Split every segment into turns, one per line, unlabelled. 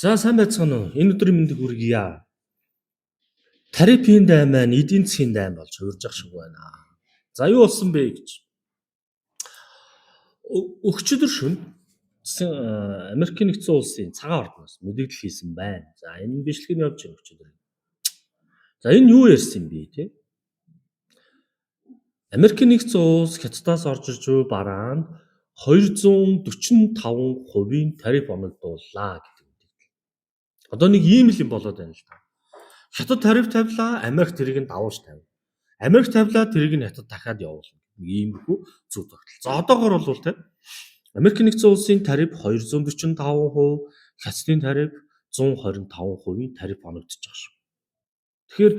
За, сайн байцгаана уу? Энэ өдрийн мэндийг хүргье. Тарифын дайн маань эдийн засгийн дайн болж хувирж ах шиг байна. За, юу болсон бэ гэж. Өчигдөр шөнө Америкийн нэгдсэн улсын цагаан ордноос мэдээлэл хийсэн байна. За, энэ бичлэг нь явж байна өчигдөр. За, энэ юу ярьсан юм бэ, те? Америкийн нэгдсэн улс Хятадаас орж ирж буй бараанд 245%-ийн тариф оногдууллаа гэдэг мэдээлэл. Одоо нэг ийм л юм болоод байна л да. Хятад тариф тавилаа, Америк тэрийг нь давуулж тавина. Америк тавилаа, тэрийг нь Хятад дахиад явуулна. Нэг иймэрхүү зүй тогтол. За, одоогор бол, те, Америкийн нэгдсэн улсын тариф 245%, Хятадын тариф 125%-ийн тариф оногдож байгаа шүү. Тэгэхээр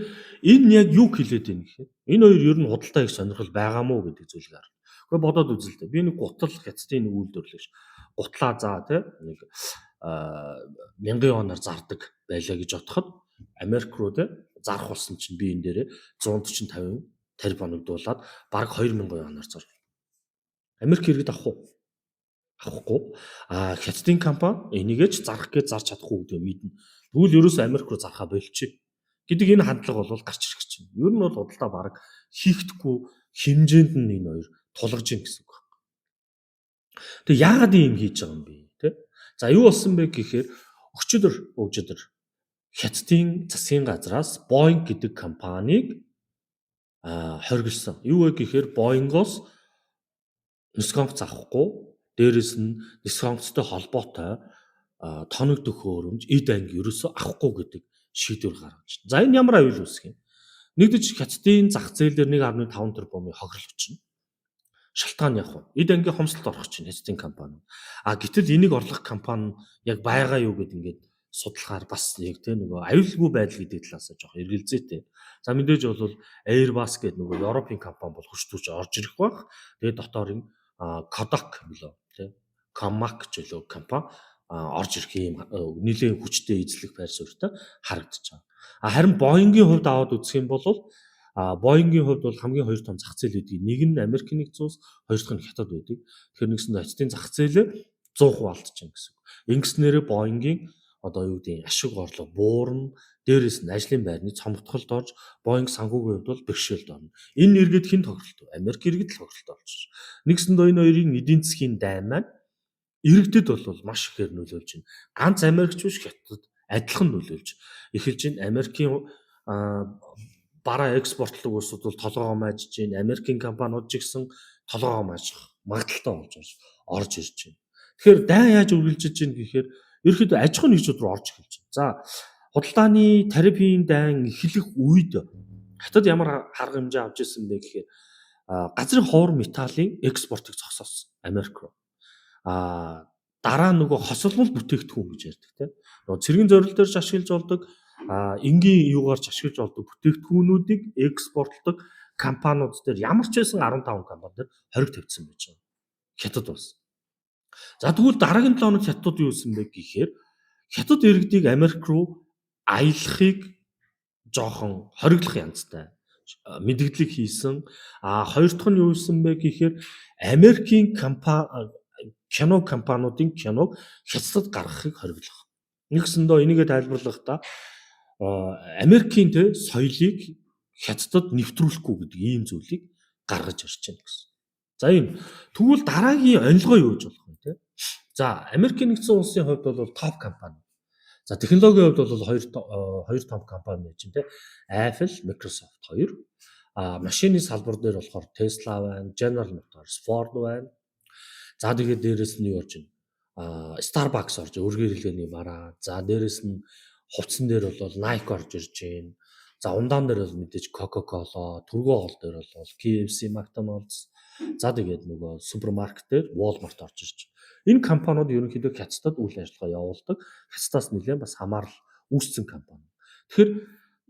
энэ яг юу хэлээд байна гэхээр энэ хоёр ер нь худалдаа их сонирхол байгаа мó гэдэг зүйлийг харна. Гэхдээ бодоод үзэл дээ. Би нэг гутал Хятадын нэг үйлдвэрлэгч гутлаа, за, тий, нэг мянган юанаар зардаг байлаа гэж бодоход Америк руу, тий, зарах болсон чинь би энэ дээрээ 140 50 тариф оногдуулаад бараг 2000 юанаар зарна. Америк иргэд авах уу? Авахгүй. А Хятадын компани энийгээ ч зарах гэж зарч чадахгүй гэдгээ мэднэ. Тэгвэл ерөөсөө Америк руу зархаа болчих гэдэг энэ хандлага бол гарч ирэх чинь. Ер нь бол худалдаа бараг хийхдэггүй хэмжээнд нь энэ хоёр тулгаж гин гэсэн үг байна. Тэгээ яагаад ийм хийж байгаа юм бэ, тэ? За, юу болсон бэ гэхээр өчигдөр Хятадын засгийн газраас Boeing гэдэг компанийг хориглосон. Юу вэ гэхээр Boeing-оос нисэх онгоц авахгүй, дээрэс нь нисэх онгоцтой холбоотой тоног төхөөрөмж, эд анги ерөөсөө авахгүй гэдэг шийдвэр гаргаж байна. За, энэ ямар аюул үүсгэх юм? Нэгдэж, Хятадын зах зээл дээр 1.5 тэрбумын хохирол учирна. Шалтгаан яг вэ? Эд ангийн хомсдолд орох чинь Хятадын компани. А гэтэл энийг орлох компани яг байгаа юу гэд ингээд судлахаар бас яг, тэ, нөгөө аюулгүй байдал гэдэг талаас жоох эргэлзээтэй. За, мэдээж бол Airbus гэдэг нөгөө Европын компани бол хүч төрж орж ирэх байх. Тэгээд доторын Kodak билүү, тэ, Comac ч билүү компани орж ирэх юм нэлээд хүчтэй эзлэх байр суурьтай харагдаж байгаа. А харин Boeing-ийн хувьд аваад үзэх юм бол Boeing-ийн хувьд бол хамгийн хоёр том зах зээл байдгийг, нэг нь Америкийн нэгдсэн улс, хоёр дахь нь Хятад байдаг. Тэгэхээр нэгсэндээ Хятадын зах зээлээ 100% алдчихна гэсэн үг. Ингэснээрээ Boeing-ийн одоо юу гэдэг, ашиг орлого буурна, дээрээс нь ажлын байрны цомготголд орж, Boeing санхүүгийн хувьд бол бэрхшээлд орно. Энэ эргээд хэн тохиролтой? Америк иргэд л тохиролтой болчих. Нэгсэндээ энэ хоёрын эдийн засгийн дайн маань иргэдэд бол маш ихээр нөлөөлж байна. Ганц Америкч биш, Хятад адилхан нөлөөлж эхэлж байна. Америкийн бараа экспортлог улсууд бол толгоогоо маажиж байна. Америкийн компаниуд ч гэсэн толгоогоо маажих магадлалтай болж орж ирж байна. Тэгэхээр дайн яаж үргэлжиж байна гэхээр ерөөхдөө аж ахуйн нэгжүүд рүү орж эхэлж байна. За, худалдааны тарифын дайн эхлэх үед Хятад ямар арга хэмжээ авч ирсэн бэ гэхээр газрын ховор металлын экспортыг зогсоосон Америк руу. Дараа нь нөгөө хосолмол бүтээгдэхүүн гэж ярьдаг, тийм. Нөгөө цэргийн зорилт дээр ч ашиглаж болдог, энгийн юугаар ч ашиглаж болдог бүтээгдэхүүнүүдийг экспортлдог компаниуд дээр ямар ч байсан 15 компани дээр хориг тавьсан байж байгаа. Хятад улс. За, тэгвэл дараагийн 7 хоногт Хятадууд юу хийсэн бэ гэхээр Хятад иргэдийг Америк руу аялахыг жоохон хориглох янзтай мэдгдлийг хийсэн. А хоёр дахь нь юу хийсэн бэ гэхээр Америкийн компани, кино компаниудын киног Хятадд гаргахыг хориглох. Нэгсэндээ энийгээ тайлбарлахдаа Америкийн, тэ, соёлыг Хятадд нэвтрүүлэхгүй гэдэг ийм зүйлийг гаргаж ирж байна гэсэн. За, энэ тэгвэл дараагийн онилгоо юу гэж болох вэ, те? За, Америкийн нэгдсэн улсын хувьд бол топ компани. За, технологийн хувьд бол хоёр том компани байж байна, те. Apple, Microsoft хоёр. А машины салбар дээр болохоор Tesla байна, General Motors, Ford байна. За, тэгээд дээрэс нь юу орж байна? Starbucks орж, өргөн хэрэглээний бараа. За, дээрэс нь хувцсан дээр бол Nike орж ирж байна. За, ундаан дээр бол мэдээж Coca-Cola, түргэн хоол дээр бол KFC, McDonald's. За, тэгээд нөгөө супермаркет дээр Walmart орж ирж байна. Энэ компаниуд ерөнхийдөө Хятадд үйл ажиллагаа явуулдаг. Хятадаас нэлээд бас хамаарал үүссэн компани. Тэгэхээр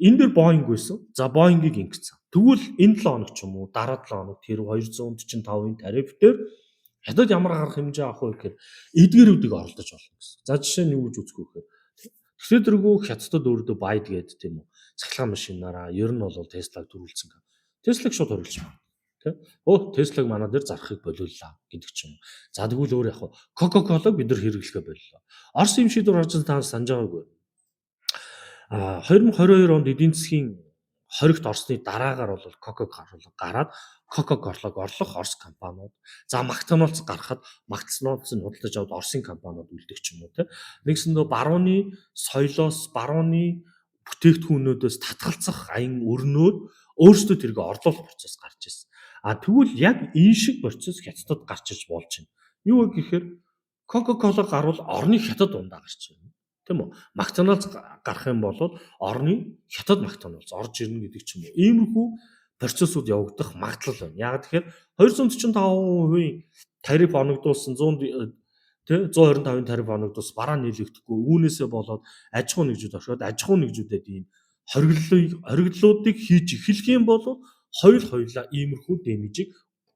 энэ дээр Boeing байсан. За, Boeing-ийг ингэсэн. Тэгвэл энэ 7 хоног ч юм уу, дараа 7 хоног тэр 245-ын тариф дээр Хятад ямар арга хэмжээ авах вэ гэхээр эдгээрүүдийг оролдож болно гэсэн. За, жишээ нь юу гэж үзэх вэ гэхээр тэгэхээр дэргүү Хятадд өөрдөө байд гээд, тийм үү, цахилгаан машинаараа ер нь бол Теслаг төрүүлсэн. Теслаг шууд хориглож байна. Тэ? Өө, Теслаг манай дээр зарахыг болиуллаа гэдэг ч юм. За, тэгвэл өөр яг Coca-Cola-г бид нар хэрэглэхээ боллоо. Орос юм шийдвэр гарч та санаж байгаагүй. 2022 онд эдийн засгийн хоригт орсны дараагаар бол Coca-Cola гараад Coca-Cola-г орлох Орос компаниуд, за, McDonald's гарахад McDonald's-ыг худалдаж аваад Оросын компаниуд үлдэх ч юм уу, те. Нэгсэндээ барууны соёлоос, барууны бүтээгдэхүүнүүдээс татгалзах аян өрнөөд өөрсдөө тэрийг орлуулах процесс гарч ирсэн. А тэгвэл яг энэ шиг процесс Хятадд гарч ирж болж байна. Юу вэ гэхээр Coca-Cola гарвал орны Хятад ундаа гарч ирнэ. Тийм үү? McDonald's гарах юм бол орны Хятад McDonald's орж ирнэ гэдэг ч юм уу. Иймэрхүү процессууд явагдах магадлал байна. Яг тэгэхээр 245% тариф оногдуулсан, 100 тэ, 125-ын тариф оногдуулсан, бараа нийлэгдэхгүй, үүнээсээ болоод аж ахуй нэгжүүд оршоод аж ахуй нэгжүүдэд ийм хоригдлуудыг хийж эхлэх юм бол хоёулаа иймэрхүү damage ийг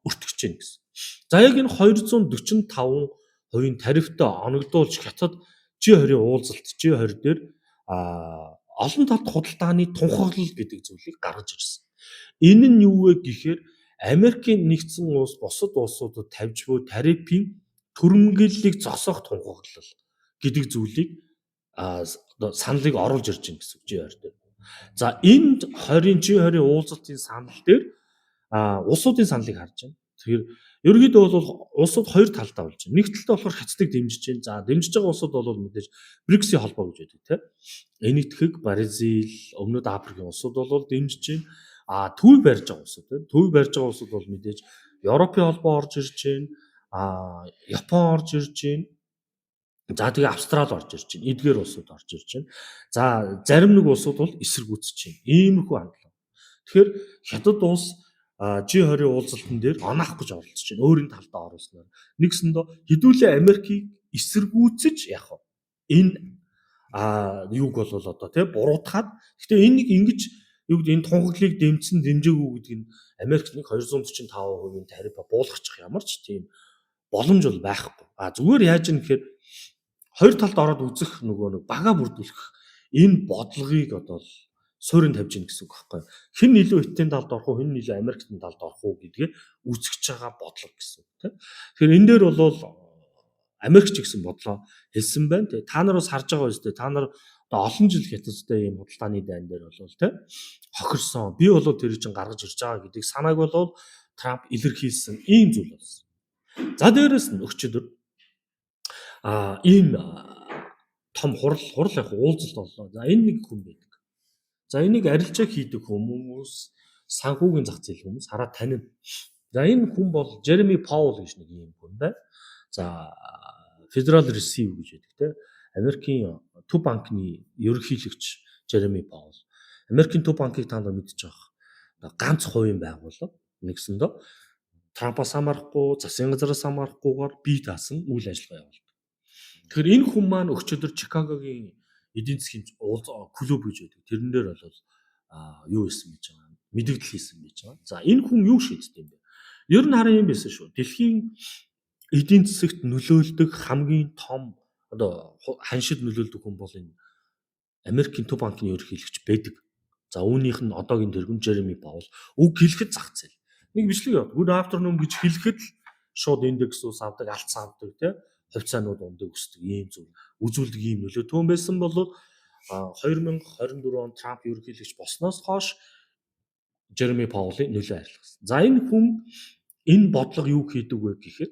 өртгөж гин гэсэн. За, яг энэ 245% тарифтай оногдуулж Хятад G20-ын уулзалт, G20 дээр олон талд худалдааны тунхаглал гэдэг зүйлийг гаргаж ирсэн. Энэ нь юу вэ гэхээр Америкийн нэгдсэн улс бусад улсуудад тавьж буй тарифын түрэмгийллийг зогсоох тунхаглал гэдэг зүйлийг, саналыг оруулж ирж байна гэсэн үг G20 дээр. За, энэ 20-ын G20-ын уулзалтын санал дээр улсуудын саналыг харж байна. Тэгэхээр ерөнхийдөө бол улсууд хоёр талдаа болж байна. Нэг талдаа болохоор Хятадыг дэмжиж байна. За, дэмжиж байгаа улсууд бол мэдээж БРИКС-ийн холбоо гэж байдаг, тийм. Энэтхэг, Бразил, Өмнөд Африкийн улсууд бол дэмжиж байна. А төвийг барьж байгаа улсууд, тийм. Төвийг барьж байгаа улсууд бол мэдээж Европын холбоо орж ирж байна. Япон орж ирж байна. За, тэгээ Австрали орж ирж байна. Эдгээр улсууд орж ирж байна. За, зарим нэг улсууд бол эсэргүүцэж байна. Иймэрхүү хандлага. Тэгэхээр Хятад улс G20 уулзалтан дээр оноох гэж оролцож байна. Өөрийн талдаа оруулснаар. Нэгсэндээ хэдүүлээ Америкийг эсэргүүцэж яг вэ? Энэ юуг бол одоо тий буруутгаад, гэхдээ энийг ингэж юу гэдэг, энэ тунхаглалыг дэмжсэн, дэмжээгүй гэдэг нь Америкт нэг 245% тариф буулгачих ямар ч тийм боломж бол байхгүй. А зүгээр яаж юм гэхээр хоёр талд ороод үзэх, нөгөө нэг бага бүрдүүлэх энэ бодлогыг одоо суурин тавьж гин гэсэн үг байхгүй. Хэн илүү хятадын талд орох уу, хэн илүү Америкийн талд орох уу гэдгээ үзэж байгаа бодлого гэсэн үг, тийм. Тэгэхээр энэ дээр бол Америк ч гэсэн бодлоо хэлсэн байна. Тэгээ та нар бас харж байгаа үстэй. Та нар одоо олон жил Хятадтай ийм худалдааны дайн дээр бол тийм хохирсон. Би бол тэр чинь гаргаж ирж байгаа гэдэг санааг бол Трамп илэрхийлсэн ийм зүйл болсон. За, дээрэс нь өчигдөр ийм том хурал яг уулзалт боллоо. За, энэ нэг хүн байдаг. За, энийг арилжаа хийдэг хүмүүс, санхүүгийн зах зээл хүмүүс хараад танина. За, энэ хүн бол Жереми Паул гэж нэг ийм хүн байна. За, Federal Reserve гэж байдаг, те. Америкийн төв банкны ерөнхийлөгч Жереми Паул. Америкийн төв банкыг та нар мэдж байгаа. Ганц хувийн байгууллага. Нэгсэндээ Трампаас хамаарахгүй, засгийн газараас хамаарахгүйгээр бие даасан үйл ажиллагаа явуулдаг. Тэгэхээр энэ хүн маань өчигдөр Чикагогийн эдийн засгийн клуб гэж байдаг. Тэрэн дээр бол юу хийсэн гэж байгаа. Мэдэгдэл хийсэн гэж байгаа. За, энэ хүн юу шийддэг юм бэ? Ер нь харин юм байсан шүү. Дэлхийн эдийн засагт нөлөөлдөг хамгийн том одоо ханшид нөлөөлдөг хүн бол энэ Америкийн төв банкны ерөнхийлөгч байдаг. За, үүнийх нь одоогийн тэргүүн Жереми Паул үг хэлэхэд зах зээл. Нэг бичлэг яваад "Good afternoon" гэж хэлэхэд л шууд индекс ус авдаг, алц авдаг, тий, хувьцаанууд ундаг, өсдөг ийм зүйл үзүүлдэг, ийм нөлөө төөн байсан бол 2024 он Трамп ерөнхийлөгч болсноос хойш Жереми Паулын нөлөө арилгасан. За, энэ хүн энэ бодлого юу хийдэг вэ гэхэд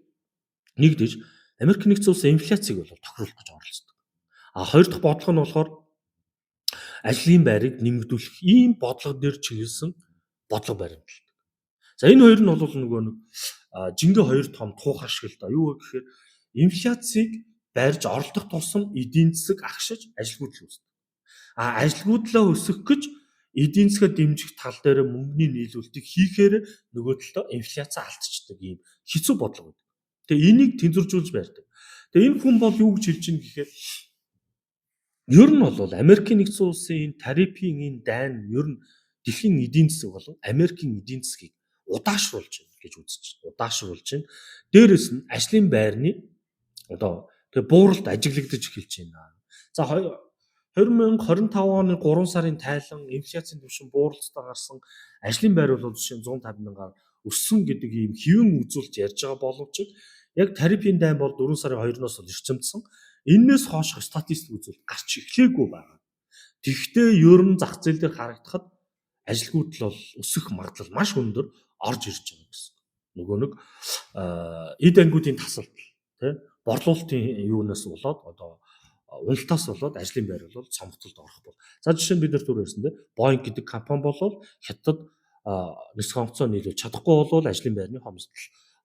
нэгдэж Америк нэгдсэн улсын инфляцийг бол тохируулах гэж оролцдог. А хоёр дахь бодлого нь болохоор ажлын байрыг нэмэгдүүлэх ийм бодлого дээр чиглэсэн бодлого баримталдаг. За, энэ хоёр нь бол нөгөө нэг жингээ хоёр том туухай шиг л да. Юу вэ гэхээр инфляцийг барьж оролдох тусам эдийн засаг агшиж, ажилгүйдэл үүсдэг. А ажилгүйдлээ өсгөх гэж эдийн засгаа дэмжих тал дээр мөнгөний нийлүүлэлтийг хийхээр нөгөө талдаа инфляц алдчихдаг ийм хэцүү бодлого байдаг. Тэгээ энийг тэнцвэржүүлж барьдаг. Тэгээ энэ хүн бол юу гэж хэлж байна гэхээр ер нь бол Америкийн нэгдсэн улсын энэ тарифын энэ дайн ер нь дэлхийн эдийн засаг болон Америкийн эдийн засгийг удаашруулж байна гэж үзэж байна. Удаашруулж байна. Дээрэс нь ажлын байрны одоо тэгээ бууралт ажиглагдаж эхэлж байна. За, 2025 оны 3 сарын тайлан инфляцийн түвшин бууралттай гарсан, ажлын байр бол жишээ нь 150 мянгаар Өссөн гэдэг ийм хэвэн үзүүлэлт ярьж байгаа боловч яг тарифын дайн бол 4 сарын 2-наас бол эрчимдсэн. Энээс хойших статистик үзүүлэлт гарч эхлээгүй байгаа. Тэгэхдээ ер нь зах зээл дээр харагдахад ажилгүйдэл бол өсөх магадлал маш өндөр орж ирж байгаа гэсэн. Нөгөө нэг эд ангиудын тасалдал, тий, борлуулалтын юунаас болоод, одоо уналтаас болоод ажлын байр бол цомготолд орох бол. За, жишээ нь бид нар түр ярьсан, тий, Boeing гэдэг компани болол Хятад нисэх онгоцоо нийлүүлж чадахгүй болвол ажлын байрны хомсдол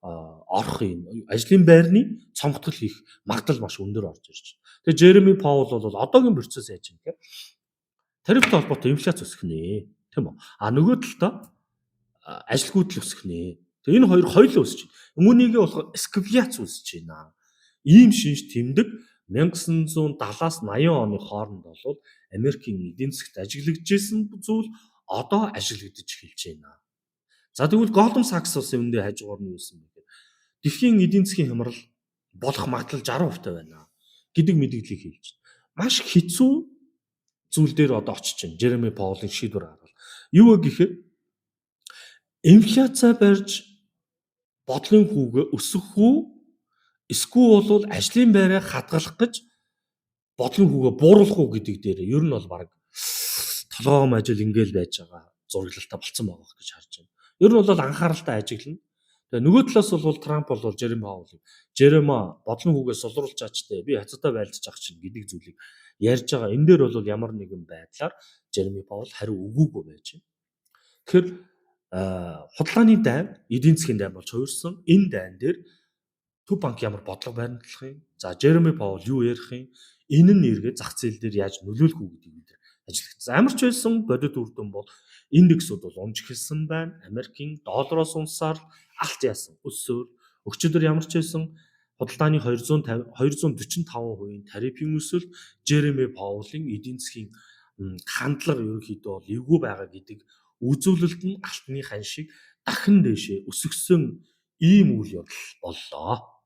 орох юм, ажлын байрны цомготол хийх магадлал маш өндөр орж ирж байна. Тэгээ Жереми Паул бол одоогийн процесс яаж юм гэхээр тарифтай холбоотой инфляц өсөх нэ. Тийм үү? А нөгөө талдаа ажилгүйдэл өсөх нэ. Тэгээ энэ хоёр хоёулаа өсөж байна. Үүнийгээ болохоор сквляц өсөж байна. Ийм шинж тэмдэг 1970-аас 80 оны хооронд бол Америкийн эдийн засагт ажиглагдчихсэн зүйл одоо ажиглагдаж эхэлж байна. За, тэгвэл Goldman Sachs бас үүндээ хажуугаар нь юусан бэ гэхээр дэлхийн эдийн засгийн хямрал болох магадлал 60% байна гэдэг мэдээллийг хэлж байна. Маш хэцүү зүйл дээр одоо очиж байна. Жереми Паулын шийдвэр гаргал. Юу вэ гэхээр инфляцаа барьж бодлогын хүүгээ өсгөх үү, эсвэл бол ажлын байраа хадгалах гэж бодлогын хүүгээ бууруулах уу гэдэг дээр ер нь бол баг толгоогом ажил ингээл байж байгаа зураглалтай болцсон байгаа гэж харж байна. Ер нь бол анхааралтай ажиглана. Тэгээ нөгөө талаас бол Трамп бол Жереми Паулыг, "Жереми, бодлогын хүүгээ сулруулчаач те, би Хятадтай байлдаж ах чинь" гэдэг зүйлийг ярьж байгаа. Энэ дээр бол ямар нэгэн байдлаар Жереми Паул хариу өгөөгүй байж байна. Тэгэхээр худалдааны дайн, эдийн засгийн дайн болж хувирсан. Энэ дайн дээр Төв банк ямар бодлого баримтлах юм? За, Жереми Паул юу ярих юм? Энэ нь эргээд зах зээл дээр яаж нөлөөлөх үү гэдгийг бид ажиглагдсан. Ямар ч байсан бодит үр дүн бол индексүүд бол унж эхэлсэн байна. Америкийн доллароос унсаар алт яасан, өссөөр. Өчигдөр ямар ч байсан худалдааны 250 245% тарифын өсөлт, Жереми Паулын эдийн засгийн хандлага ерөнхийдөө бол эвгүй байгаа гэдэг үзүүлэлт нь алтны ханшийг дахин дээшээ өсгөсөн ийм үйл явдал боллоо.